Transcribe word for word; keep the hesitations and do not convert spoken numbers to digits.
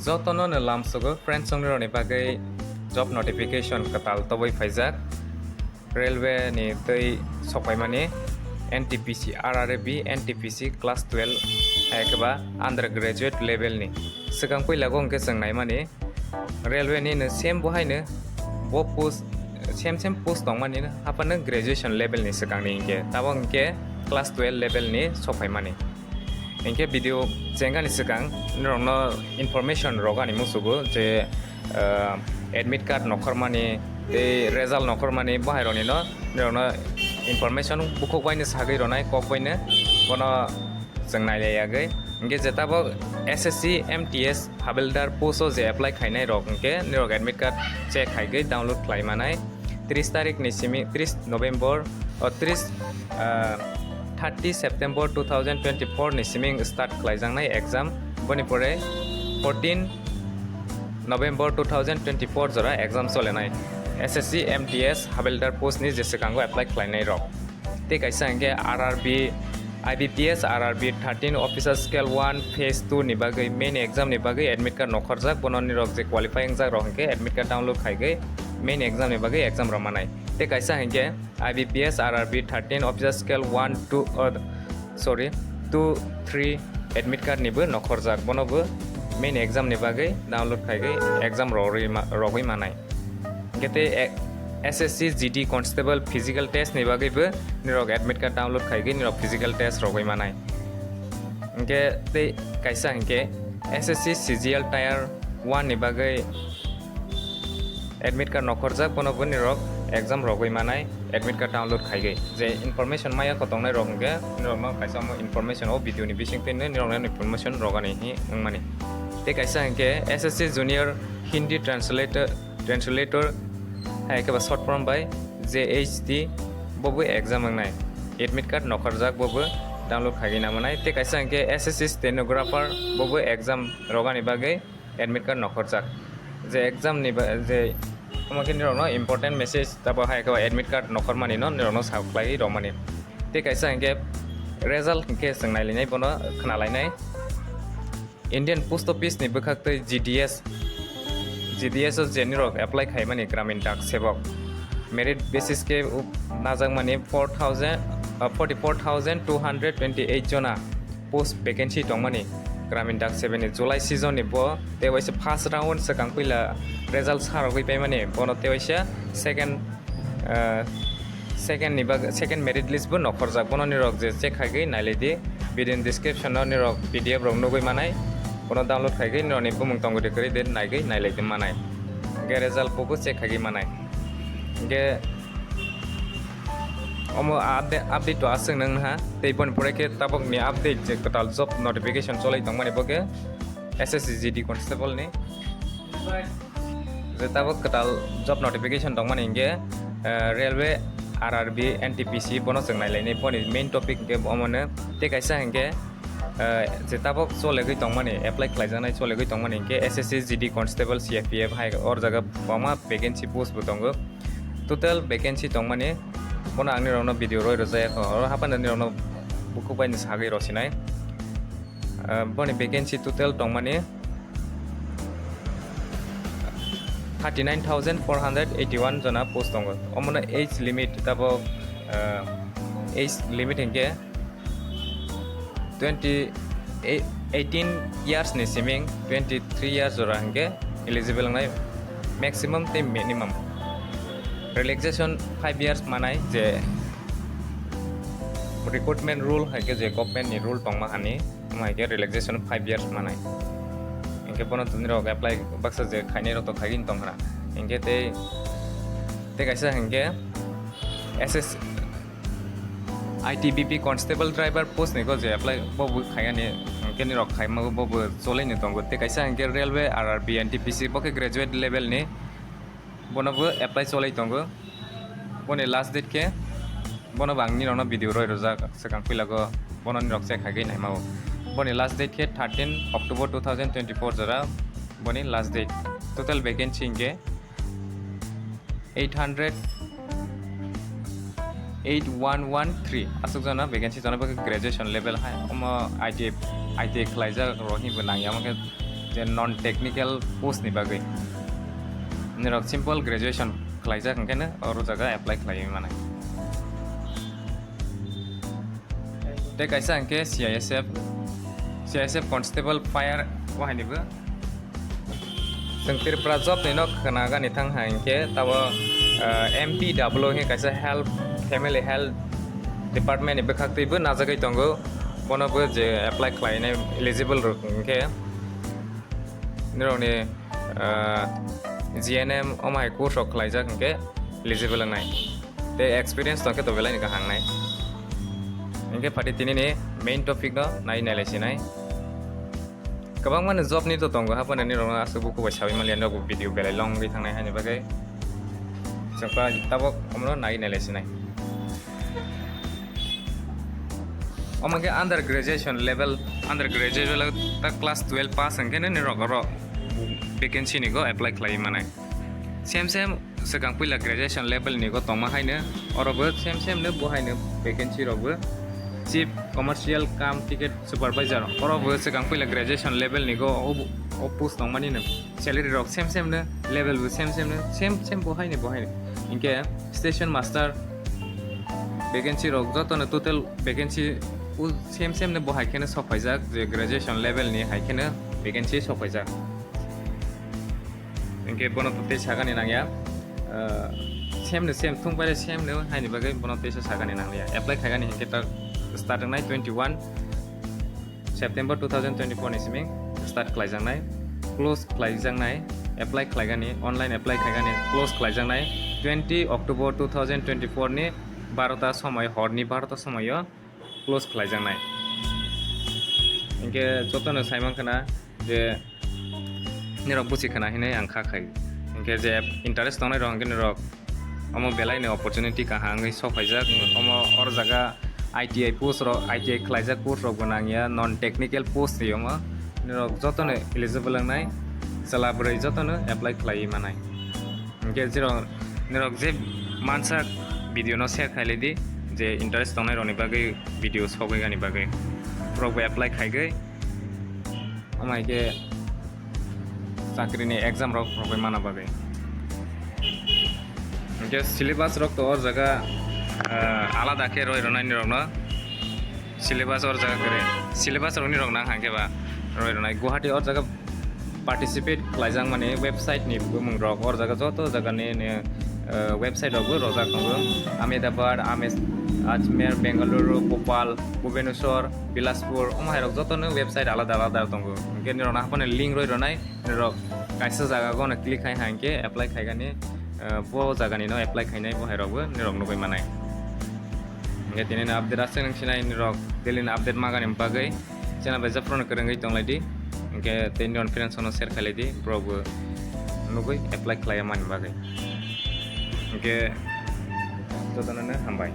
Jotono no lamsogo friends, chongnirokni bagwi job notification kwtal tobwi phaijak. Railway ni tei sokpaimani N T P C, R R B, N T P C class twelve, hai khe ba undergraduate level ni. Swkang puila go hwnkhe chwng naimani railway ni no same bo haino bo post, same same post tongmani no, haphano graduation level ni swkang ni hinkhe, tabok hinkhe class twelve level ni sokpaimani. Hinkhe video chengani swkang norokno information rogani musugo je, ah, admit card nokhormani tei result nokhormani bahairokni no norokno information bukhuk baino sagwi ronai, kok baino bono chwng nailai yagwi. Hinkhe je tabok S S C M T S habildar post o je apply khainai rok hinkhe norok admit card check khaigwi download khlai manai. Tris tarik ni simi, tris November, o tris, ah, thirty September two thousand twenty-four ni siming start khlaijaknai exam. Boni pore fourteen November two thousand twenty-four jora exam solenai. S S C M T S habildar post ni je swkango apply khlainai rok. Tei kaisa hinkhe R R B, I B P S, R R B thirteen officer scale one phase two ni bagwi main exam ni bagwi admit card nokhorjak. Bono nirok je qualify wngjak rok hinkhe admit card download khaigwi main exam ni bagwi exam rw manai. Tei kaisa hinkhe I B P S R R B thirteen officer scale one two, uh, sorry, two three admit card ni bo nokhorjak, bono bo main exam ni bagwi download khaigwi exam rogwi ma-, rogwi manai. Hinkhe tei, eh, S S C G D constable physical test ni bagwi bo nirok admit card download khaigwi nirok physical test rogwi manai. Hinkhe tei kaisa hinkhe S S C C G L tier one ni bagwi admit card nokhorjak, bono bo nirok exam rogwi manai admit card download khaigwi. Je information maya kho tongnai rok hinkhe nirokno kaisa omo information o video ni bising twi nirokno information rogani hi wngmani. Tei kaisa hinkhe S S C junior Hindi translator, translator hai khe ba short form bai J H T bo bo exam wngnai. Admit card nokhorjak bo bo download khaigwi na manai. Tei kaisa hinkhe S S C stenographer bo bo exam rogani bagwi admit card nokhorjak. Je exam ni ba-, je omo khe nirokno important message tabo hai khe admit card nokhormani no nirokno sa khlaiwi romani. Tei kaisa hinkhe result hinkhe chwng nailainai, bono khna lainai. Indian Post Office ni bwkhak tei G D S, G D S o je nirok apply khaimani Gramin Dak Sevok merit basis khe u-, najakmani four thousand, uh, forty-four thousand two hundred twenty-eight jona post vacancy tongmani Gramin Dak Sevok ni July season ni bo tei waisa first round swkang puila result sa rogwi paimani, bono tei waisa second, uh, second ni bag-, second merit list bo nokhorjak. Bono nirok je check khaigwi nailai di, video ni description o nirok P D F rok nugwi manai, bono download khaigwi nirokni bumung tongwi de kwrwi de naigwi nailai di manai. Hinkhe result bo bo check khaigwi manai. Hinkhe omo update, update to aswk nang ha. Tei boni pore khe tabok ni update je kwtal job notification cholai tongmani bo khe S S C G D constable ni. Je tabok kwtal job notification tongmani hinkhe, eh, railway, R R B, N T P C bono chwng nailainai. Boni main topic hinkhe omono. Tei kaisa hinkhe, eh, je tabok cholegwi tongmani, apply khlaijaknai cholegwi tongmani hinkhe S S C G D constable, C I P F hai or jaga kwbangma vacancy post bo tongo. Total vacancy tongmani, bono ang nirokno video roi rwjak ya kho, oro haphano nirokno bukhuk bai ni sagwi rw sinai. Ah, boni vacancy total tongmani thirty nine thousand four hundred eighty one jona post tongo. Omono age limit tabok, ah, age limit hinkhe twenty, eighteen years ni siming twenty three years jora hinkhe eligible wngnai, maximum tei minimum. Relaxation five years manai je recruitment rule hai khe je government ni rule tongma hani, omo hai khe relaxation five years manai. Hinkhe bono tini rok apply baksa je khainai rok to khaigwi tong khna. Hinkhe tei, tei kaisa hinkhe S S I T B P constable driver post ni go je apply bo bo khaiyani, hinkhe ni rok khaima bo bo cholai ni tongo. Tei kaisa hinkhe railway, R R B, N T P C bo khe graduate level ni, bono bo apply cholai tongo. Boni last date khe, bono bo ang nirokno video roi rwjak swkang puilago, bono nirok check khaigwi naima o. Boni last date khe thirteen October two thousand twenty-four jora boni last date. Total vacancy hinkhe eight hundred, eight one one three aswk jona vacancy, jona bagwi graduation level hai omo I T I, I T I khlaijak rok hinwi bo nangya, omo khe je non technical post ni bagwi. Nirok simple graduation khlaijak hwnkhe no oro jaga apply khlaiwi manai. Tei kaisa hwnkhe C I S F, C I S F constable fire o hainibo. Chwng Tripura job ni no khna gani thang hai hwnkhe tabo, ah, M P W hwnkhe kaisa health, family health department ni bwkhak twibo najagwi tongo. Bono bo je apply khlainai eligible rok hwnkhe nirokni, ah, G N M omo hai course rok khlaijak hwnkhe eligible wngnai. Tei experience tongkhe to belai ni kaham nai. Hwnkhe phatwi tini ni main topic no nai nailai sinai. Kwbangma ni job ni to tongo, haphano nirok no aswk bukhuk bai sawi manliya, nirok bo video belai long ri thangnai haini bagwi. Chwng pa tabok omo no nai nailai sinai. Omo khe under graduation level, under graduation level ta class twelve pass hwnkhe no nirok oro vacancy ni go apply khlaiwi manai. Same same swkang puila graduation level ni go tongma haino, oro bo same same no bo haino vacancy rok bo chief commercial cum ticket supervisor, oro bo swkang puila graduation level ni go o, o post tongmani no salary rok same same no, level bo same same no, same same bo haino bo haino. Hinkhe station master vacancy rok joto no total vacancy o same same no bo hai kheno sok phaijak, je graduation level ni hai kheno vacancy sok phaijak. Hinkhe bono to tei sagani nangya, ah, same no same, thung paire same no haini bagwi bono teisa sagani nangya. Apply khaigani hinkhe ta start wngnai twenty one September two thousand twenty four ni simi start khlaijaknai, close khlaijaknai, apply khlaigani, online apply khaigani, close khlaijaknai twenty October two thousand twenty four ni barota somoi, horni barota somoio close khlaijaknai. Hinkhe jotono saimankha na je nirok buchi khna hinwi ang kha khai. Hinkhe je interest tongnai rok hinkhe nirok omo belai ni opportunity kaham wngwi sok phaijak. Omo or jaga I T I post rok, I T I khlaijak post rok bo nangya, non technical post ri omo. Nirok jotono eligible wngnai, chwla bwrwi jotono apply khlaiwi manai. Hinkhe jirok nirok je mansa video no share khailai di, je interest tongnai rokni bagwi video sogwi gani bagwi. Borok bo apply khaigwi. Omo hai khe chakri ni exam rok rogwi mana bagwi. Hinkhe syllabus rok to or jaga, ah, alada khe roi rwnai nirok no. Syllabus or jaga kwrwi. Syllabus rok nirok nang hang khe ba roi rwnai. Guwahati or jaga participate khlaijak mani website ni bumung rok or jaga joto jaga ni, ni, eh, website rok bo rojak tongo. Ahmedabad, Ames-, Ajmer, Bengaluru, Bhopal, Bhubaneswar, Bilaspur, omo hai rok joto no website alada alada tongo. Hinkhe nirok no haphano link roi rwnai, nirok kaisa jaga go no click khai hang khe apply khaigani, eh, bo jaga ni no apply khainai bo hai rok bo nirok nugwi manai. Hinkhe tini no update aswk nung sinai nirok daily ni update magani bagwi. Channel bai jab phano kwrwngwi tonglai di, hinkhe tei non friends no share khailai di, borok bo nugwi apply khlai mani bagwi. Hinkhe jotono no hambai.